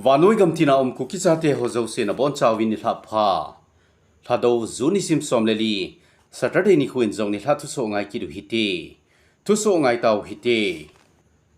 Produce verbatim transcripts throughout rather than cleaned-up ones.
Vannoi gamtina um Kuki chate ho jouse nabonchauvin nilhah pha. Lhado June nisim som le li, Saturday nikho in jong nilhah thusoh ngai kit u hite. Thusoh ngai tau hite.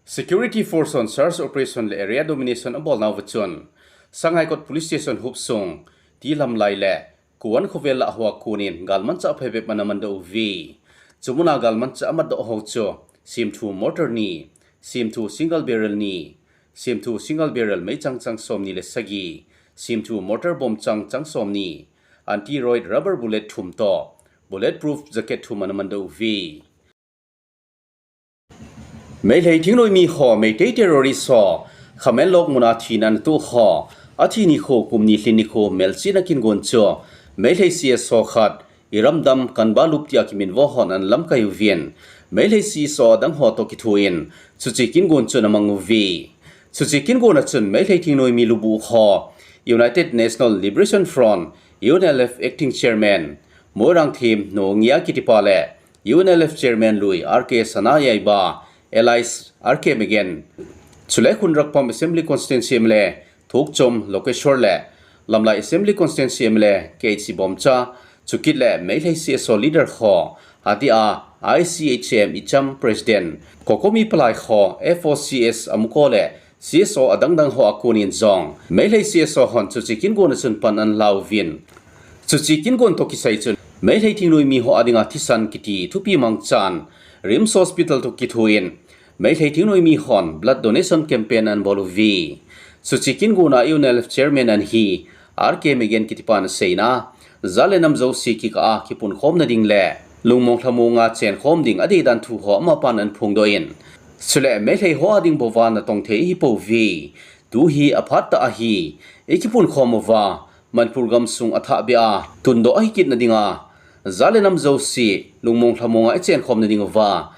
Security Force hon search operation le area domination abolnauva chun, Sangaikot Police Station hopsung, T Lamlai le Kuan khovel lah hoa konin galmanchah phabep ana mandoh uve. Chumuna galmanchah amatdoh ho chu, semthu mortar ni, semthu single barrel ni, semthu single barrel meichang chang somni le sagi, semthu mortar bomb chang chang somni, anti-riot rubber bullet thum toh, bulletproof jacket thum ana mandoh uve. Meitei thingnoimi ho, Meitei terrorist ho, Khamenlok muna thina ana toh ho, athi nikho, kum ni lhin nikho, melchihna kingon chu, Meitei C S O khat, Iramdam Kanbalup tia kiminvo hon ana lamkai uvin, Meitei C S O adang ho toh kithoin, chuche kingon chu ana mang uve. Chuche kingon a chun, Meitei thingnoimi lubuh ho, United National Liberation Front, U N L F Acting Chairman, Moirangthem Nongia kitipa le, U N L F Chairman lui R K Sanayaibah, alias R K Meghen. Chule Khunrakpam Assembly Constituency M L A Thokchom Lokeshwar le Lamlai Assembly Constituency M L A K H C Bomcha, chukit le Meitei C S O leader ho, atia I C H M Icham President, Kokomi palai ho, F O C S Amuko le C S O adang dang ho a konin jong, Meitei C S O hon chuche kingon a chun pan ana lauvin. Chuche kingon toh kisai chun, Meitei thingnoimi ho adinga thisan kiti thupi mangchan, RIMS Hospital toh kithoin, Meitei thingnoimi hon blood donation campaign ana bol uve. Chuche kingon a U N L F chairman ana hi, R K Meghen kitipan aseina, jat le nam jouse kikah a kipunkhomna ding le, lungmong lhamong a chenkhom ding adeidan thu ho amapan ana phongdoh in, chule Meitei ho ading bouva natong thei ahipouve. Tu hi aphat tah ahi, ikipunkhom uva, Manipur gamsung athah beh a tundoh ahi kitna dinga, jat le nam jouse lungmong lhamong a ichenkhomna ding uva,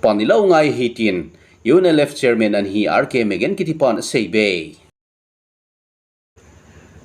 pan ilah u ngai ahi tin, U N L F chairman ana hi R K Meghen kitipan aseibe.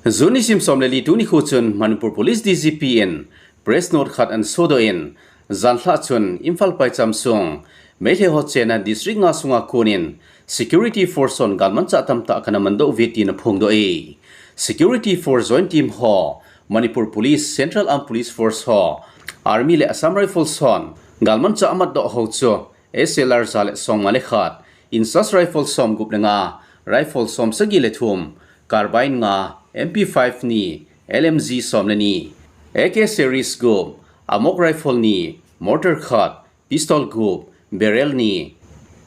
June nisim som le li tuni nikho chun Manipur Police D G P in press note khat ana sodoh in, janhi a chun Imphal phaicham sung Meitei ho chenna district nga sunga konin security force hon galmanchah tamtah kana mandoh uve tin aphongdoh e. Security force joint team ho, Manipur Police, Central Armed Police Force ho, Army le Assam Rifles hon galmanchah amatdoh ho chu S L R ja le som nga le khat, INSAS rifle som gup le nga, rifle som sagi le thum, carbine nga, M P five ni, L M G som le ni, A K series gup, AMOG rifle ni, mortar khat, pistol gup, barrel ni,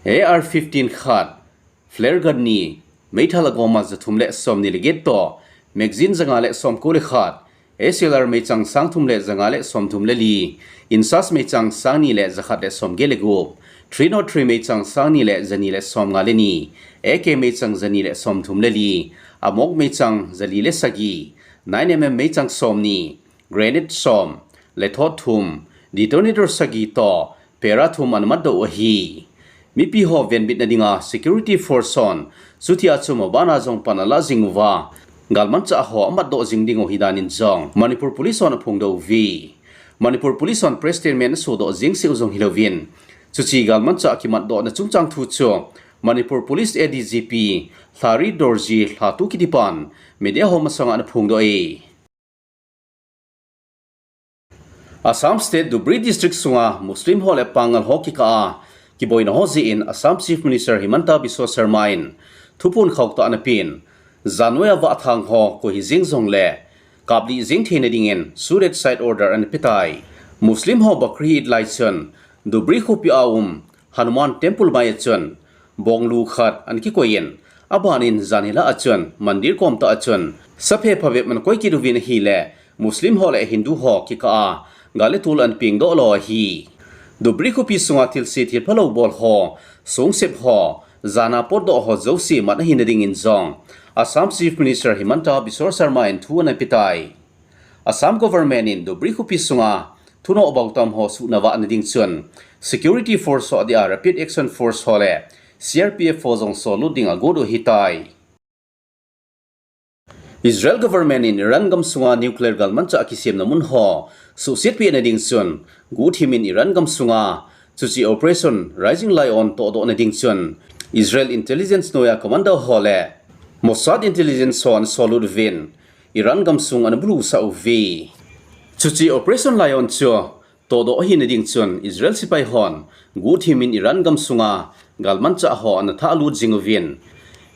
A R fifteen khat, flare gun ni, meithal agoma ja thum le som ni le get toh, magazine ja nga le som ko le khat, S L R meichang sang thum le ja nga le som thum le li, INSAS meichang sang ni le ja khat le som get le gup, three nought three meichang sang ni le ja ni le som nga le ni, A K meichang ja ni le som thum le li, AMOG meichang ja li le sagi, nine M M meichang som ni, grenade som, lethot thum, detonator sagi toh, para thum ana matdoh u ahi. Mipi ho venbitna dinga security force hon, chutia chu mabana jong pan alah jing uva, galmanchah ho amatdoh jing diu ahi danin jong Manipur Police hon aphongdoh uve. Manipur Police hon press statement asodoh jing seh u jong hilouvin, chuche galmanchah kimatdohna chungchang thu chu Manipur Police A D G P Lhari Dorji Lhatu kitipan media ho masanga ana phongdoh e. Assam State Dhubri District sunga Muslim ho le Pangal ho kikah a kiboina ho jeh in Assam Chief Minister Himanta Biswa Sarma in thuphon khauhtah ana pen, jan noi a vahthang ho koi hijeng jongle kaplih jeng theina dingin shoot at sight order ana petai. Muslim ho Bakri Eid lai chun Dhubri khopi a um Hanuman Temple mai a chun bonglu khat ana kikoi in, abanin janhi lah a chun mandir kom tah a chun saphe phabep ana koi kit uvin ahile, Muslim ho le Hindu ho kikah a gal le tol ana pengdoh lou ahi. Dhubri khopi sunga thilse thilphalou bol ho, songsep ho, jana potdoh ho jouse mat ahina dingin jong Assam Chief Minister Himanta Biswa Sarma in thu ana petai. Assam government in Dhubri khopi sunga thunoh bautam ho suhnavahna ding chun security force ho adia Rapid Action Force ho le C R P F ho jong sollut ding agot u ahitai. Israel government in Iran gamsunga nuclear galmanchah akisemna mun ho suhsetpehna ding chun guhthim in Iran gamsunga chuche Operation Rising Lion tohdohna ding chun Israel intelligence noiya commander ho le Mossad intelligence ho ana solut uvin, Iran gamsung ana bulu sah uve. Chuche operation lion chu todoh ahina ding chun Israel sepai hon guhthim in Iran gamsunga galmanchah ho ana thalut jing uvin,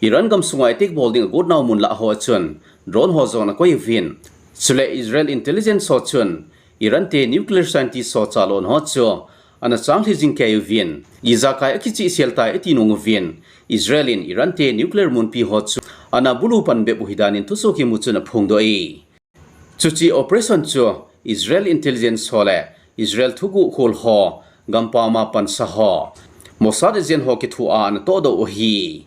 Iran gamsunga attack bol ding agot nau mun lah ho a chun drone ho jong ana koi uvin, chule Israel intelligence ho chun Iran te nuclear scientist ho chalon ho chu ana changlhi jing kei uvin, ijakai akichihsel tai ati nung uvin, Israel in Iran te nuclear munpi ho chu ana bulu pan bep u ahi danin thusoh kimu chun aphongdoh e. Chuche operation chu Israel intelligence ho le Israel thuguh khol ho, gampam a pansa ho, Mossad agent ho kithoa ana todoh u ahi.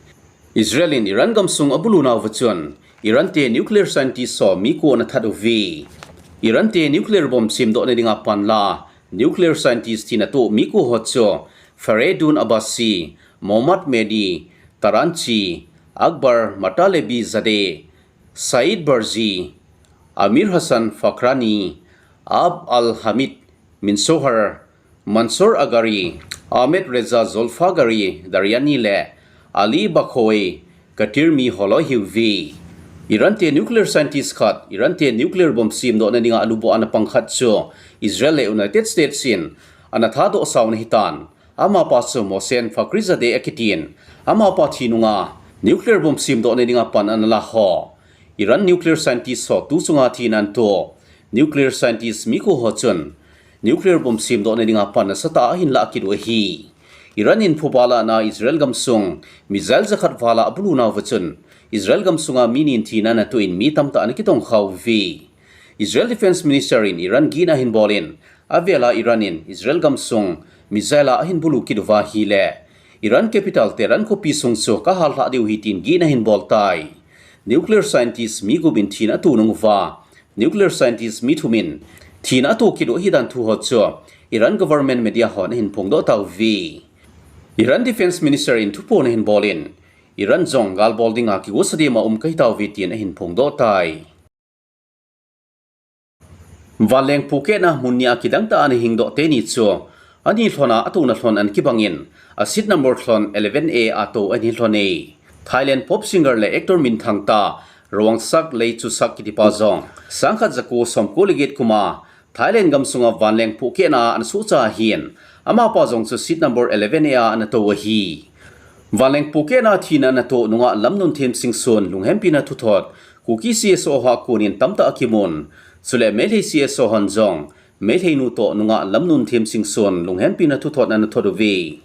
Israel in Iran gamsung abulu nauva chun Iran te nuclear scientist ho mi ko ana that uve. Iran te nuclear bomb semdohna dinga panla nuclear scientist thina atoh mi ko ho chu Fereydoon Abbasi, Mohammad Mehdi Tahranchi, Akbar Motallebizadeh, Saeed Barji, Amir Hassan Fakrani, Abd al-Hamid Minsohar, Mansour Agari, Ahmed Reza Zolfaghari Daryani le Ali Bakhouei Khatemi ho loi ahiuve. Iran te nuclear scientist khat Iran te nuclear bomb semdohna dinga aluboh a ana pang khat chu Israel le United States in ana thadoh sauna ahitan, amapa chu Mohsen Fakhrizadeh akitin, amapa thi nunga nuclear bomb semdohna dinga pan ana la ho, Iran nuclear scientist ho tu chunga thina ana toh nuclear scientist mi ko ho chun nuclear bomb semdohna dinga pan nasatah a ahin lah kit u ahi. Iran in phuba lahna Israel gamsung missile jakhat vala abulu nauva chun Israel gamsunga mi ni in thina ana toh in mi tamtah ana kitongkha uve. Israel Defense Minister in Iran gihna ahin bol in, avela Iran in Israel gamsung missile a ahin bulu kit uva ahile Iran capital Tehran khopi sung chu kahallhah diu ahi tin gihna ahin bol tai. Nuclear scientist mi gup in thina ato nung uva, nuclear scientist mi thum in thina ato kit u ahi dan thu ho chu Iran government media hon ahin phongdoh tauve. Iran Defense Minister in thuphon ahin bol in, Iran jong gal bol dinga kigosa dema um kahi tauve tin ahin phongdoh tai. Vanleng phuhkehna mun nia kidang tah a ana hingdoh teni chu, ani lhona atouna lhon ana kibang in, a seat number lhon eleven A a tou ana hi lhon e. Thailand pop singer le actor minthang tah Rangsak Leichysak kitipa jong, sangkhat jako somko le get kuma Thailand gamsunga vanleng phuhkehna ana sohcha ahin, amapa jong chu seat number eleven A a ana tou ahi. Vanleng phuhkehna thina ana toh nunga Lamnunthem Singson lunghempina thuthot, Kuki C S O ho a konin tamtah akimun, chule Meitei C S O hon jong Meitei nu toh nunga Lamnunthem Singson lunghempina thuthot ana thot uve.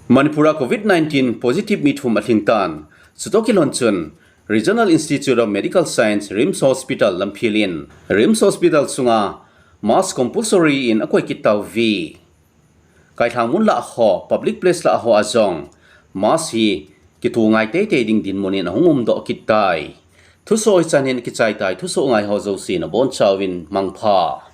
Manipur a covid nineteen positive mi thum alhing tan, chutoh kilhon chun Regional Institute of Medical Science, RIMS Hospital Lamphel in RIMS Hospital sunga mask compulsory in akoi kit tauve. Kailhang mun lah ho, public place lah ho a jong mask hi kito ngai teitei ding dinmun in ahung umdoh kit tai. Thusoh hichan hin kichai tai, thusoh ngai ho jouse nabonchauvin mangpha.